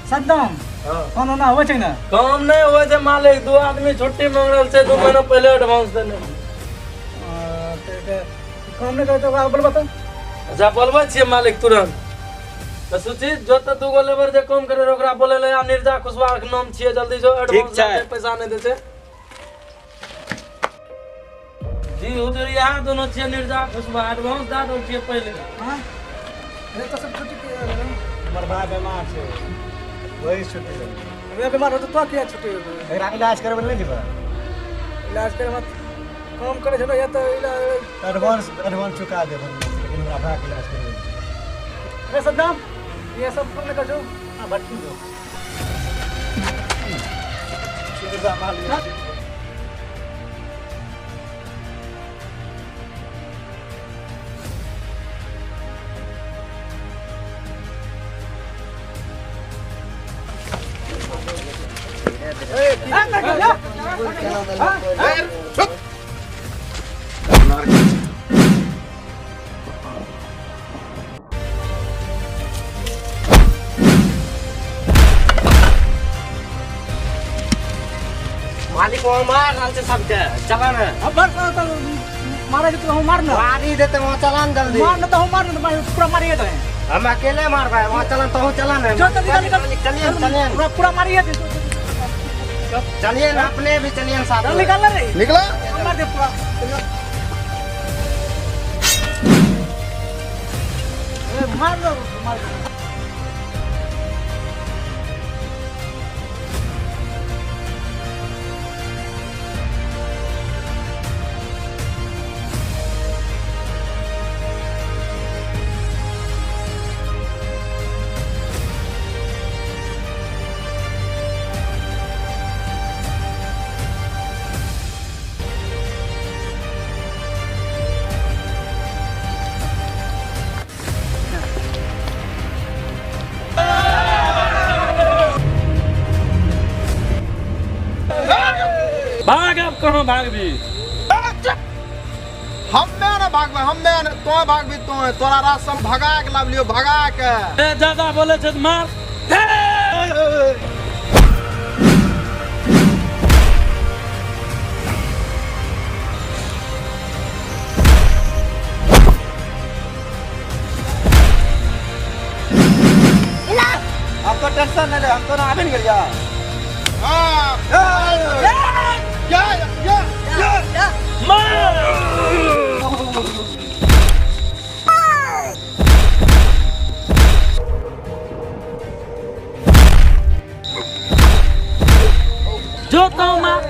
सद्दाम काम धंधा होइ छै ने? काम नहि होइ छै मालिक, 2 आदमी छुट्टी मांग रहल छै, 2 महीना पहिले एडवांस देने। काम नहि करै तऽ ओकरा बोलबऽ तऽ। अच्छा बोलबै छियै मालिक तुरंत। तऽ सुची जो तऽ 2 गो लेबर जे काम करे ओकरा बोले ले, आ निर्जा कुशवाहा के नाम छियै, जल्दी जो एडवांस छै। पैसा नहि दै छै। जी हुजूर यहाँ दोनों छियै निर्जा कुशवाहा, एडवांस दए देल छियै पहिले। हाँ अरे तो सब छुट्टी के हमर भाय बीमार छै, वही छुट्टी लेबै। अरे बीमार हो तो किया छुट्टी लेबै? एकरा इलाज करबै नहि जेबै? इलाज करे मत काम करे छै ने, या तऽ इलाज एडवांस एडवांस चुका देब हम, लेकिन हमरा भाय के इलाज करबै। अरे सद्दाम ये सब फोन कर जो। हां भट्टी दो। मालिक वहाँ मार रहल छै सबके, चला ने। अब मार तो मारा जे तो हम मार ना मारी देते वहाँ, चला ने जल्दी। मार ना तो हम मार ना, पूरा मारिए दे। हम अकेले मारबै वहाँ, चलन तहु चला ने। जो जल्दी निकल। चलिए चलिए, पूरा पूरा मारिए दे। चलिए ना, अपने भी चलिए साथ चल में। निकल रे, निकला मार दे पूरा। ए, मार दो मार दो। भाग अब कहाँ भागबी? हम्मे ने भागबै, हम्मे ने, तो भागबी तो तोरा रास हम भगा के लाबलियो, भगा के। ए ज्यादा बोले छै तऽ मार। अब तो टेंशन नहीं ले, हम तो ना आबे नहीं गेलिया। हाँ या या या मार। जो तो मार।